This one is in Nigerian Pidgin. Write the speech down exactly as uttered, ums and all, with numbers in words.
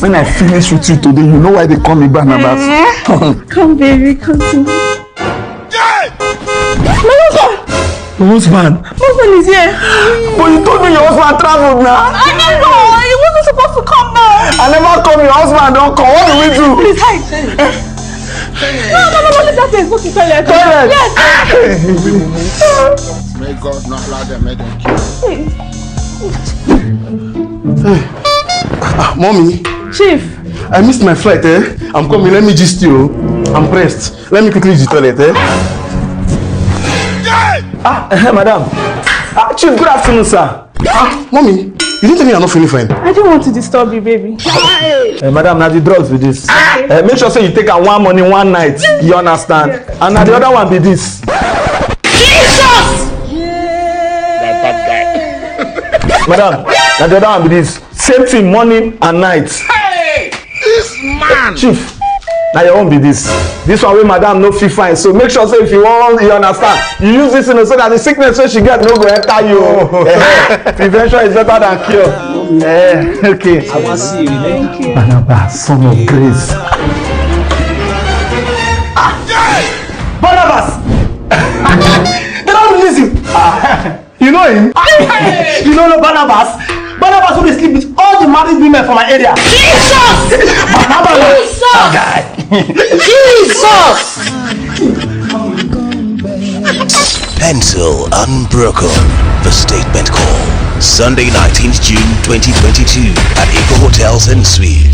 When I finish with you today, you know why they call me Barnabas. Eh? Come, baby, come to me. My husband! Your husband? My husband is here. But you told me your husband traveled now. I didn't know. He wasn't supposed to come now. I never come. Your husband don't come. What do we do? Please hide. No, no, no, no, leave that place. Go to toilet. Toilet? Yes. May God not allow them, make them kill. Ah, mommy. Chief. I missed my flight, eh? I'm coming. Let me gist you. I'm pressed. Let me quickly use the toilet, eh? Ah, eh, madam. Ah, chief, good afternoon, sir. Ah, mommy, you didn't tell me you're not feeling fine. I don't want to disturb you, baby. Eh, madam, now the drugs with this. Eh, make sure say you take am one morning, one night. You understand? And now the other one be this. Jesus! That bad guy. Madam, now the other one be this. Same thing, morning and night. Hey! This man! Chief, now your own be this. This one wey madam no fit fine. So make sure say if you want, you understand. You use this thing so that the sickness wey she get no go enter you. Eh, prevention is better than cure. Eh, okay. I wan see you. Thank you. Barnabas, son of grace. Ah! Barnabas! They don't release you. Ah. You know him? You don't know Barnabas? Barnabas who dey sleep with all the married women for my area. Jesus! Barnabas! Jesus! That guy. Jesus! Pencil unbroken. The statement call. Sunday, nineteenth June twenty twenty-two at Eco Hotels and Suites.